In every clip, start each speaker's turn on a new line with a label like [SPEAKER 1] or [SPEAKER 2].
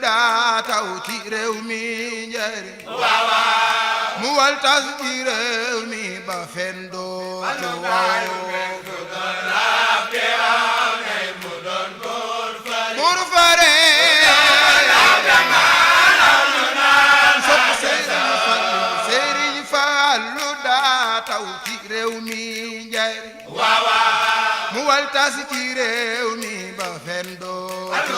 [SPEAKER 1] daa taw ci réew mi njariñ mu wal tas ci réew mi ba fen dootu waaw buur fare Sëriñ Fallu daa taw ci réew mi njariñ mu wal tas ci réew mi ba fen dootu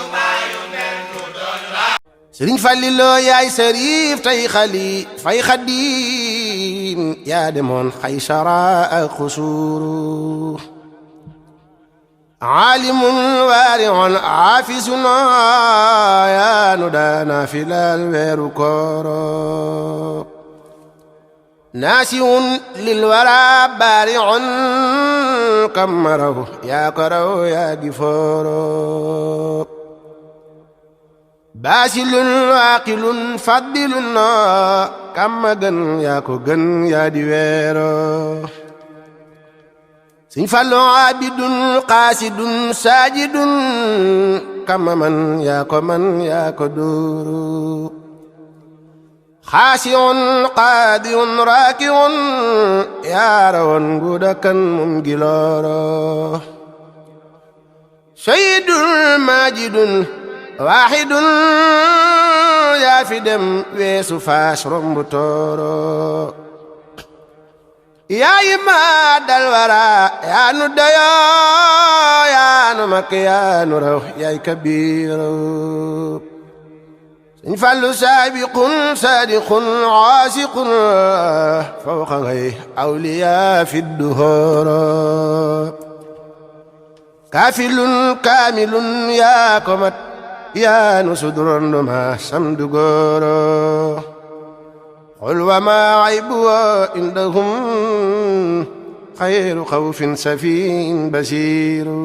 [SPEAKER 2] Sëriñ Fallilu yaay sërif tey xali fay xadim yaa demoon Xaysara ak xusuuru aalimun waari'un aafisun yaa nu daana filal weeru kooro naasiun lil wara baari'un kammaraw yaa ko raw yaa gifooro baasilun waaqilun faddilun kamma gën yaa ko gën yaa di weero Sëriñ Fallu abidun qaasidun saajidun kamma man yaa ko duuru xaasiun qaadiun raakiun yaa rawoon nguuda kan mum gilooro sayyidun maajidun waaxidun yaa fi dem weesu faas rombu tooro yaa yi ma dal wara yaa nu doyo yaa nu mak yaa nu raw yaay kabiiro Sëriñ Fallu saabiqun saadiqun aasiqun fawqa ngay awliyaa fi duhooro kaafilun kaamilun yaa ko mat yaa nu sudurando ma samdu gooro qul wa ma aybu indahum xayru xawfin safin basiru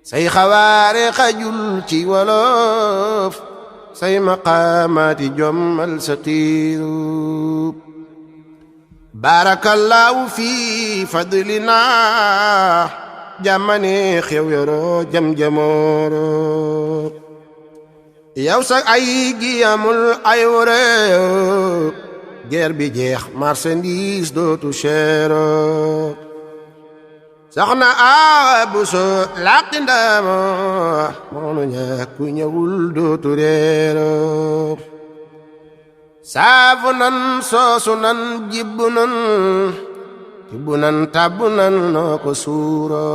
[SPEAKER 2] say xawaare xajul ci wolof say maqaamaati jommal saqiiru barakallahu fi fadlina jàmmane xew yoroo jam-jamooro yow sax ay gi amul ay wore guerre bi jeex marchandise dootu cher soxna Awa Buso laqi ndama moonu ñàkku ñëwul dootu reero saafu nan soosu nan jibbu nan tibbu nan tabbu nan noo ko suuro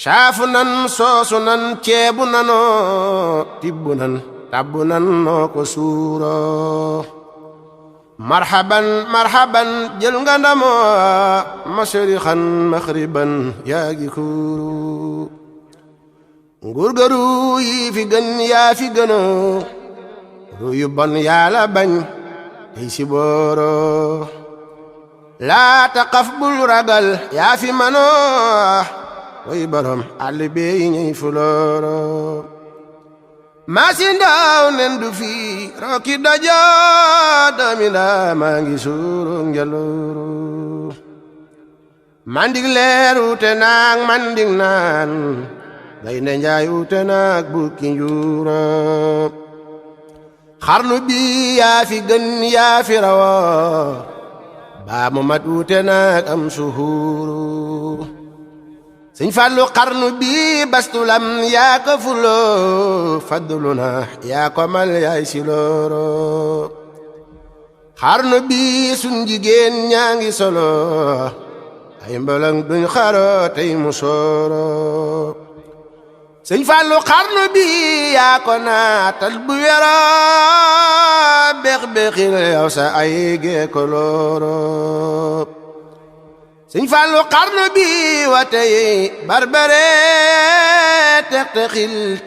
[SPEAKER 2] saafu nan soosu nan ceebu nanoo tibbu nan tabbu nan noo ko suuro marhaban marhaban jël nga ndamoo masharixan maxriban yaa gi kuuru nguur ga ruu yi fi gën yaa fi gënoo ruu yu bon yàlla bañ tey si booro laa taqaf bul ragal yaa fi manoo way borom àll bee ñey fulooro maasi ndaw nen du fi rooki dajo doomi ndaa maa ngi suuru ngelooro mandig leer wuute naag mandig naan gaynde njaay wuute naag bukki njuuro xarnu bi yaa fi gën yaa fi rawo baa mu mat wuute naag am suhuuru Sëriñ Fallu xarnu bi bastulam yaa ko fulo fadlu na yaa ko mal yaay si looro xarnu bi sun jigéen ñaa ngi solo ay mbalang duñ xaro tey mu sooro Sëriñ Fallu xarnu bi yaa ko naatal bu wero beex beexil yow sa ay gee ko looro Sëriñ Fallu xarnu bi wate yi barbare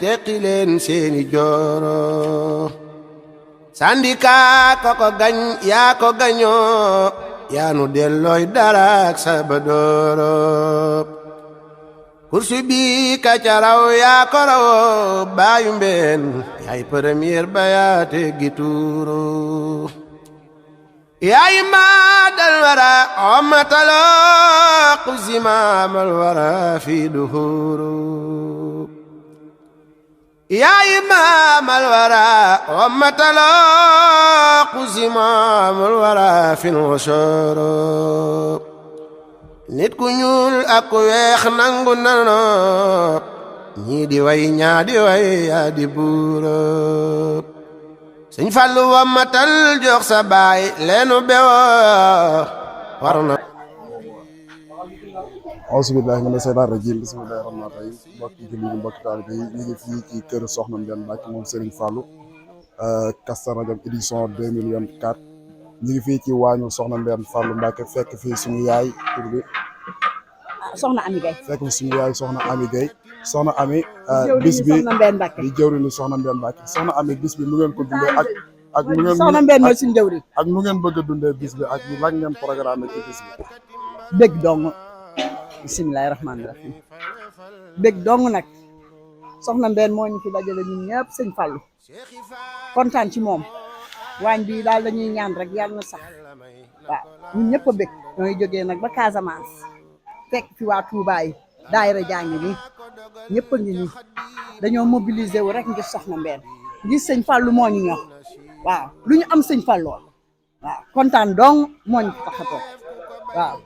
[SPEAKER 2] teqileen seeni jooro sandika ko gañ yaa ko gañoo yaa nu dellooy darak sabadooro kursu bi ka ca raw yaa ko rawoo baayu mbeen yaay premier ba yaa teggi tuuru yaay ma dal wara omataloo qusimamal wara fi duhuru yaa imaamal wara wammatala qusimaamal wara fil wasoro nit ku ñuul ak ku weex nangu nano ñii di way ñaa di way yaa di buuro Sëñ Fallu wammatal jox sa baay leenu bewo war na
[SPEAKER 3] auzubillahi mina shaytaani rajiim bismillahi rahmaani rahiim mbokki julli yi mbokki taalibe yi ñu ngi fii ci kër Soxna Mbène Mbacke moom Serigne Fallou Kazu Rajab édition 2024 ñu ngi fii ci waañu Soxna Mbène Fallou Mbacke fekk fii suñu yaay tur bi
[SPEAKER 4] Soxna Ami Gueye
[SPEAKER 3] fekk fi suñu yaay Soxna Ami Gueye Soxna Ami bis bi di jëwriñu Soxna Mbène Mbacke Soxna Ami bis bi nu ngeen ko dundee ak nu ngeen
[SPEAKER 4] Soxna Mbène mooy suñu jëwriñ
[SPEAKER 3] ak nu ngeen bëgg a dundee bis bi ak lan ngeen programme ci bis bi
[SPEAKER 4] dégg dong bisimilahi rahmaani rahim dégg dong nag Soxna Mbène moo ñu fi dajale ñun ñëpp sëñ Fallou kontaan ci moom waañ bi daal dañuy ñaan rek yàlla na sax waaw ñun ñëpp a bég ñooy jógee nag ba Casamance fekk fi waa Touba yi daayira jàngi nii ñëpp a ngi nii dañoo mobiliser wu rek ngir Soxna Mbène ngir sëñ Fallou moo ñu ñor waaw lu ñu am sëñ Fallou waaw kontaan dong moo ñu tax a toog waaw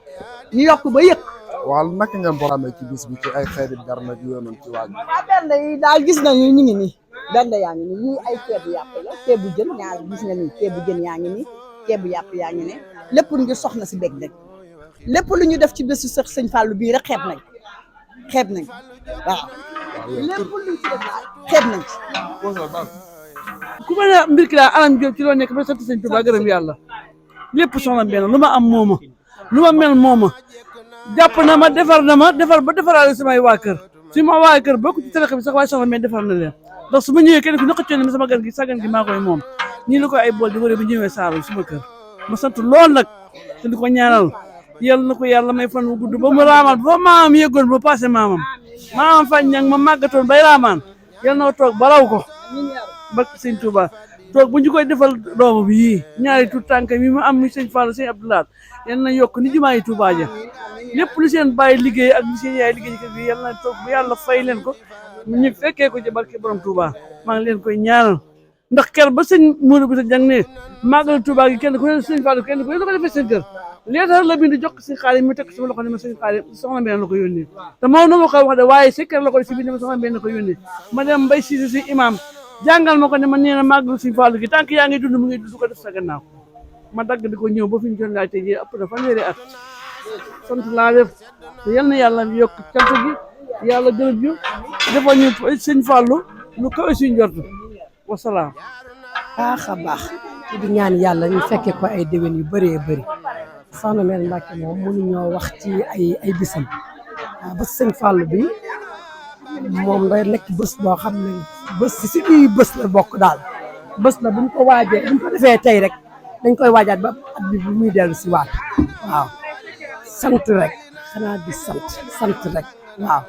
[SPEAKER 4] ñu yokk ba yëg
[SPEAKER 3] waaw naka ngeen programme ci bis bi ci ay xeeti garme yu yoonoon ci waaj
[SPEAKER 4] waaw bernde yi daal gis nañu ñu ngi nii bernde yaa ngi nii yii ay ceebu yàpp la ceebu jën ñaar gis nga nii ceebu jën yaa ngi nii ceebu yàpp yaa ngi ne lépp ngir soxna si bég rek lépp lu ñu def ci bésu sëñ sëñ Fallou bii rek xeeb nañ waaw lépp luñ ci def xeeb nañ
[SPEAKER 5] ku ma ne mbir ki daal anam Diop ci loo nekk ba sant sëñ Tuubaa gërëm yàlla lépp Soxna Mbène lu ma am mooma lu ma mel mooma jàpp na ma defar ba defaraale samay waa kër su ma waa kër bokk ci tarixa bi sax waaye Soxna Mbène defar na leen ndax su ma ñëwee kenn ku ñu xëccoo ne sama gan gi sa gan gi maa koy moom ñii la ko ay bool di wëree bi ñëwee saalu suma kër ma sant lool nag te di ko ñaanal yàlla na ko yàlla may fan wu gudd ba mu raamaan ba maamam yëggoon ba passé maamam fañ ñang ma màggatoon bay raamaan yàlla na toog baraw ko barke sëñ Touba toog bu ñu koy defal doomu bi yii ñaari tuut tànk mi mu am mi sëñ Fallou sëñ Abdoulaye yal na yokk ni jumaa yi Touba ja lépp lu seen bàyyi liggéey ak li seen yaay liggéey ci kër gi yal na toog bu yàlla fay leen ko ñu fekkee ko ci barke borom Touba maa ngi leen koy ñaanal ndax ker ba sëñ Mourou bi sa jàng ne màggal Touba gi kenn ku ne sëñ Fallou kenn ku ne la ko defee seen kër leetar la bind jox si xaalis mi teg sama loxo ne ma sëñ xaalis Soxna Mbène la ko yónnee te moo na ma koy wax de waaye si kër la ko si bind ma Soxna Mbène la ko yónnee ma dem mbay si imam jàngal ma ko ne ma nee na màggal sëñ Fallou gi tànk yaa ngi dund mu ngi dund ko def sa gannaaw ma dagg di ko ñëw ba fi ñu jot laaj tey jii ëpp na fanweeri at sant laa def te yal na yàlla yokk cant gi yàlla gërëm ñu defal ñu sëñ Fallou lu kawe suñ jot wasalaam.
[SPEAKER 6] baax a baax di ñaan yàlla ñu fekkee ko ay déwén yu bëree bëri Soxna Mbène Mbacke moom mënuñoo wax ci ay bisam waaw bés sëñ Fallou bi moom day nekk bés boo xam ne bés si biir bés la bokk daal bés la buñ ko waajee buñ ko defee tey rek dañ koy waajaat ba at bi bu muy dellu si waat waaw sant rek xanaa di sant rek waaw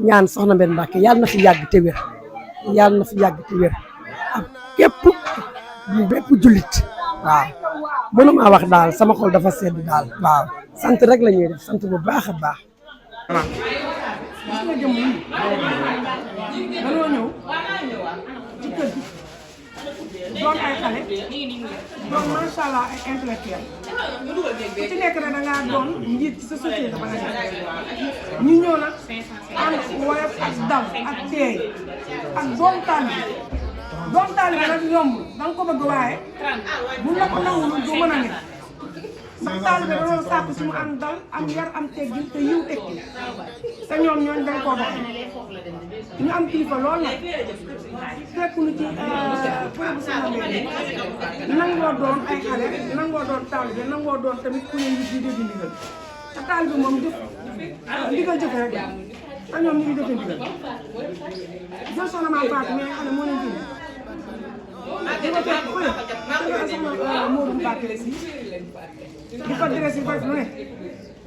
[SPEAKER 6] ñaan Soxna Mbène Mbacke yàlla na fi yàgg te wér yàlla na fi yàgg te wér ak képp bépp jullit waaw mënuma wax daal sama xol dafa sedd daal waaw sant rek la ñuy def sant bu baax a baax.
[SPEAKER 7] danoo ñëw ci kër gi doon ay xale doon macha allah ay intellectuel ku ci nekk ne da ngaa doon njiit ci sa société ba nga nekk ñu ñëw nag ànd woyof ak dal ak teey ak doom taalibe nag yomb da nga ko bëgg waaye bu la ko nangu du mën a nekk ndax taalibe da doon sàkk si mu am dal am yar am teggin te yiw tekki te ñoom ñooñu dañ koo dox ñu am kilifa lool nag fekkuñu ci bërëbu Soxna Mbène nangoo doon ay xale nangoo doon taalibe nangoo doon tamit ku ne nit di dégg ndigal te taalibe moom jëf ndigal jëfe rek te ñoom ñu ngi jëfe ndigal jël soxna Maam Fatou mais xale moo leen jënd di ko fekk fële soxna Modou Mbacke si di ko dire si fay lu ne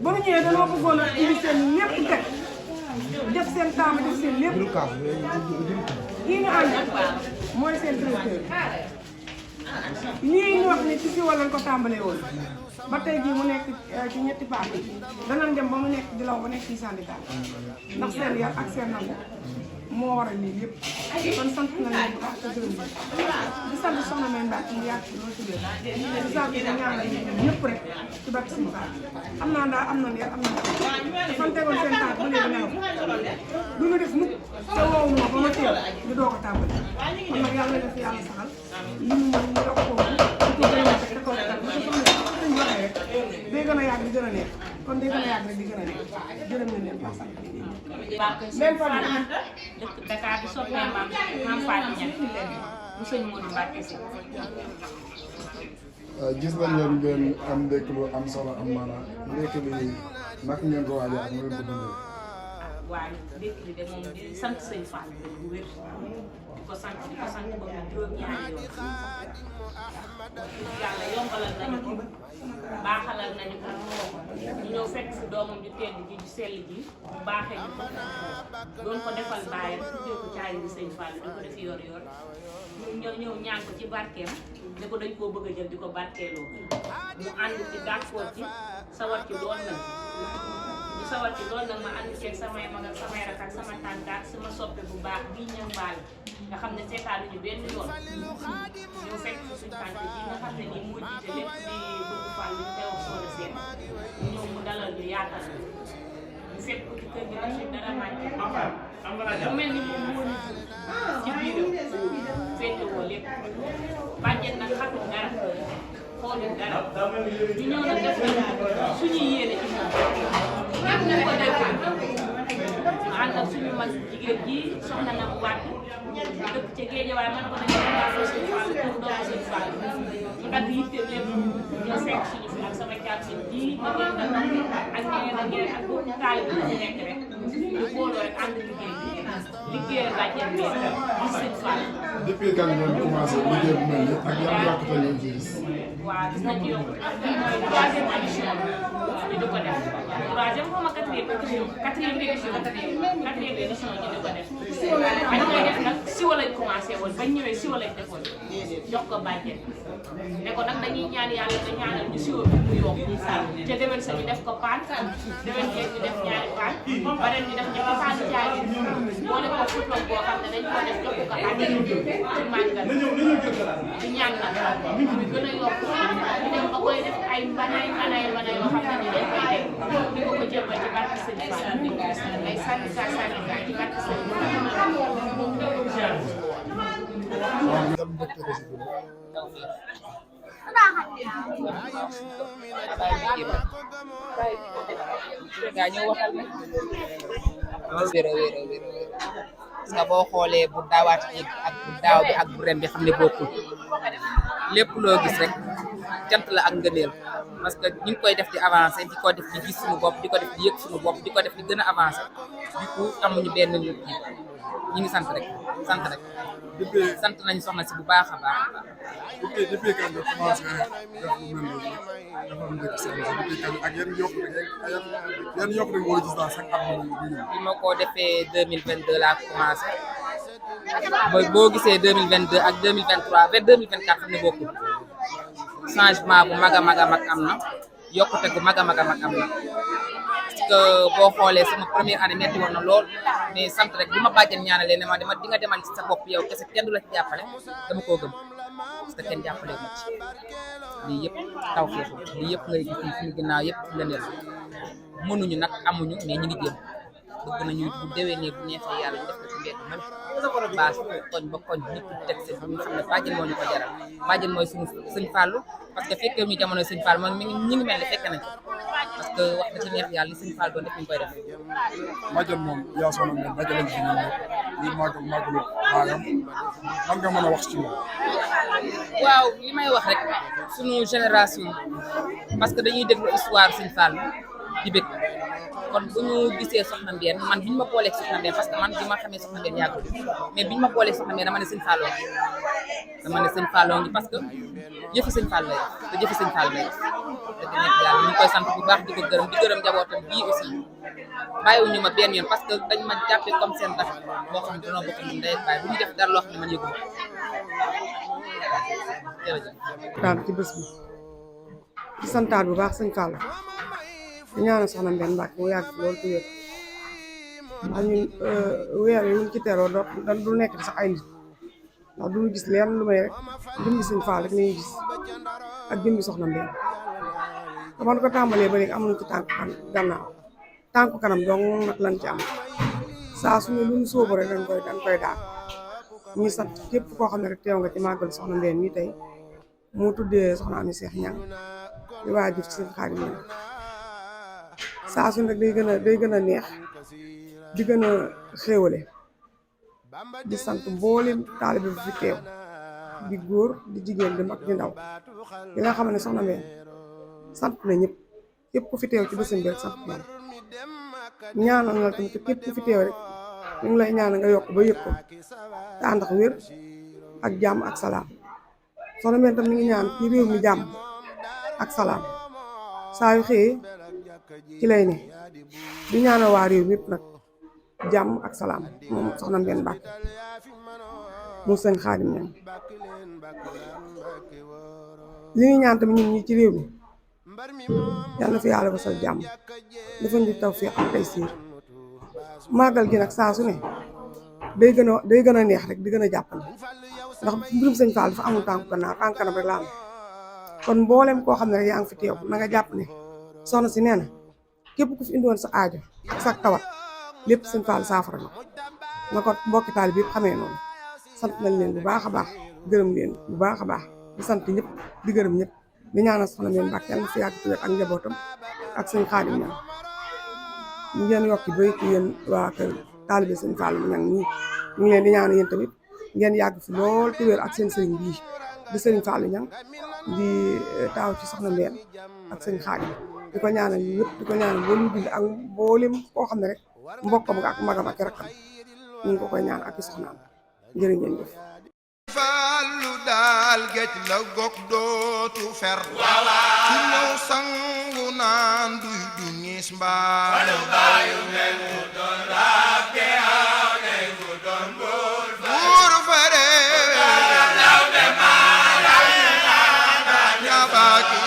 [SPEAKER 7] ba ñu ñëwee dañoo bëggoon a indi seen lépp teg def seen taama def seen lépp kii ñu ànd mooy seen directeur lii ñu wax ni ci si wàllu ko tàmbalee woon ba tey jii mu nekk ci ñetti parti danañ dem ba mu nekk di law ba nekk ci syndicat ndax seen yar ak seen nangu moo waral lii yëpp kon sant na leen bu baax te gërëm leen di sant soxna May Mbacke mu yàgg loolu ci biir di sant di ñaanal ñëpp rek ci barke Sëñ Fall am naa daal am na leer am na fan tegoon seen tànk ba léegi nelaw du ñu def mukk te woowu ma ba ma teel ñu doog a tàmbali kon nag yàlla na fi yàlla saxal li mu mën ñu yokk ko di ko gën a teg ko tegal parce que soxna ñu waxee rek day gën a yàgg di gën a neex kon day gën a yàgg rek di gën a neex jërëm nañ leen baax sant
[SPEAKER 8] Sëñ Fall Anta dëkk Dakar di soppee maam Fatou Niang bu sëñ Modou Mbacke si.
[SPEAKER 3] gis nañ leen ngeen am ndekki lu am solo am maanaam ndekki li naka ngeen ko waajal ak ngeen ko dundee.
[SPEAKER 8] waaye ndekki li de moom di sant sëñ Fall bu wér di ko sant ba mu juróom-ñaari yoon yàlla yombalal nañu ko baaxalal nañu ko ñu ñëw fekk si doomam ju tedd ji ju sell ji bu baaxee ñu ko doon ko defal baayam tuddee ko caay bi sëñ Fall di ko def yor-yor ñu ñëw ñaan ko ci barkeem ne ko dañ koo bëgg a jël di ko barkeeloo mu ànd ci d'accord ci sawar ci lool nag ñu sawar ci lool nag ma ànd ceeg samay mag ak samay rak ak sama tànk ak sama soppe bu baax bii ñëw mbaal nga xam ne seetaanuñu benn yoon ñëw fekk suñu tànk ji nga xam ne nii moo jiite lépp di bëgg Fall bi teew sooda seen ñëw mu dalal ñu yaatal ñu fekk ko ci kër gi da ci dara màcc mu mel ni moom moo ñu ci biiram féetewoo lépp bàjjen nag xamul dara xoolul dara ñu ñëw nag def suñuy yéene ci moom ñëpp ñu ko defee ñu ànd ak suñu mag jigéen ji soxna na mu wàtt dëkk ca géej waaye man ko dañu ko suñu Fall pour doomu suñu Fall mu dagg yitteem lépp ñoo fekk suñu fi ak sama jàpp seen ji ma ngeen dal ak ñeneen ak boobu taali bi ñu nekk rek ñu booloo rek ànd liggéeyal bàjjen bi di sëñ Fall.
[SPEAKER 3] depuis quand ngeen commencé liggéey bu mel nii ak yan yokkute ngeen ci gis.
[SPEAKER 8] waaw gis nañ ci yokkute mooy troisième édition ñu di ko def troisième xaw ma quatrième édition ñu di ko def bañ koy def nag siwa lañ commencé woon bañ ñëwee siwa lañ defoon jox ko bàjjen ne ko nag dañuy ñaan yàlla nga ñaanal ñu siwa bi mu yokk te déwén sa ñu def ko paan déwén jeeg ñu def ñaari paan ba ren ñu def ñetti paanu jaay boole ko futoog boo xam ne dañ ko def jox ko àjjana ci màggal di ñaan nag ñu gën a yokk ñu dem ba koy def ay mbanay yoo xam ne dañ koy def di ko jëmbal ci barke sëñ Fall ay syndicat ci barke sëñ
[SPEAKER 9] gaa ñëw waxal nag wéro parce que boo xoolee bu daawaat yi ak bu daaw bi ak bu ren bi xam ne bokkul lépp loo gis rek cant la ak ngëneel parce que ñu ngi koy def di avancer di ko def di gis suñu bopp di ko def di yëg suñu bopp di ko def di gën a avancer du coup amuñu benn nit ñi ñu ngi sant rek depuis sant nañu soxna si bu baax a baax a baax.
[SPEAKER 3] depuis quand nga commencé def lu mel nii dafa am njëkk seen si depuis quand ak yan yokk rek moo gis daal chaque at
[SPEAKER 9] bi ma ko defee 2022 laa commencé boo gisee 2022 ak 2023 vers 2024 xam ne bokkul changement bu mag a mag am na yokkute gu mag a mag am na parce que boo xoolee sama première année metti woon na lool mais sant rek bi ma bàjjen ñaanalee ne ma di nga demal ci sa bopp yow kese kenn du la ci jàppale dama koo gëm parce que kenn jàppale ma ci lii yëpp taw feefu lii yëpp ngay gis ni suñu ginnaaw yëpp la neel mënuñu nag amuñu mais ñu ngi jéem bëgg nañu bu déwénee bu neexee yàlla ñu def ko ci mbedd mel baas koñ ba koñ ñëpp teg seen ñu xam ne bàjjen moo ñu ko jaral bàjjen mooy suñu sëñ Fallou parce que fekkee ñu jamono sëñ Fallou moom ñi ngi mel ne fekk nañ ko parce que wax dëgg neex yàlla li sëñ Fallou doon def ñu koy def
[SPEAKER 3] bàjjen moom yaa soxna mel bàjjen lañ fi ñëw ñu màggalu baayam lan nga mën a wax ci moom.
[SPEAKER 9] waaw li may wax rek suñu génération parce que dañuy déglu histoire sëñ Fallou di bëgg kon bu ñu gisee soxna Mbène man biñu ma booleeg soxna Mbène parce que man bi ma xamee soxna Mbène yàggul mais biñu ma booleeg soxna Mbène dama ne sëñ Fallou ngi parce que jëfi sëñ Fallou lay te jëfi sëñ Fallou lay dëgg nekk yàlla ñu ngi koy sant bu baax di ko gërëm di gërëm njabootam bii aussi bàyyiwuñu ma benn yoon parce que dañ ma jàppee comme seen rak boo xam ne dañoo bokk ñun ndey ak baay bu ñu def dara loo xam ne man yëgu jërëjëf
[SPEAKER 7] daal ci bés bi di santaat bu baax sëñ Fallou di ñaanal soxna Mbène Mbacke mu yàgg loolu te wér ndax ñun weer yi ñu ci teroo du nekk sax ay nit ndax duñu gis leen lu may rek jëmbi Sëñ Fall rek lañuy gis ak jëmbi Soxna Mbène te man ko tàmbalee ba léegi amuñu ci gannaaw tànku kanam dong nag lañ ci am saa su ne lu ñu sóobu rek dañ koy daal ñuy sant képp koo xam ne rek teew nga ci màggal Soxna Mbène mi tey mu tuddee Soxna Ami Seex Ñang di waajur ci Sëñ Xaadim Ñang saa su ne day gën a neex di gën a xéewale di sant mboolem taalibe bi fi teew di góor di jigéen di mag di ndaw di nga xam ne Soxna Mbène sant na ñëpp képp ku fi teew ci bésam bi rek sant na ñaanal na tamit képp ku fi teew rek ñu ngi lay ñaanal nga yokk ba yëg ko te ànd ak wér ak jàmm ak salaam Soxna Mbène tam mi ngi ñaan ci réew mi jàmm ak salaam saa yu xëyee ci lay ne di ñaanal waa réew mi yëpp nag jàmm ak salaam moom Soxna Mbène Mbàkke mu Sëñ Xaadim Ñaŋ li ngi ñaan tamit ñun ñi ci réew mi yàlla na fi yàlla basal jàmm dafa ñu tawfiq ak taysiir màggal gi nag saa su ne day gën a neex rek di gën a jàppale ndax mbirum Sëñ Fall dafa amul tànku gannaaw tànk kanam rek la am kon mboolem koo xam ne rek yaa ngi fi teew na nga jàpp ne soxna si nee na képp ku fi indiwoon sa aajo ak sa tawat lépp Sëñ Fall saafara na ko mbokki taalibe bi yëpp xamee noonu sant nañ leen bu baax a baax gërëm leen bu baax a baax di sant ñëpp di gërëm ñëpp di ñaanal Soxna Mbène Mbàkke yàlla na fi yàgg ak njabootam ak Sëñ Xaadim Ñaŋ ñu ngeen yokki ba ci yéen waa kër taalibe Sëñ Fall Ñaŋ ñi ñu ngi leen di ñaanal yéen tamit ngeen yàgg fi lool te wér ak seen sëriñ bii di Sëñ Fall Ñaŋ di taaw ci Soxna Mbène ak Sëñ Xaadim di ko ñaanal ñëpp di ko ñaanal mboolem bind ak mboolem koo xam ne rek mbokkam nga ak magam ak rakkam ñu ngi ko koy ñaan ak i soxnaam jërë ngeen jëf
[SPEAKER 1] Fallu daal géej la gog dootu fer ci ñëw sangu naan duy du ngis mbaa buur fare ñabaaki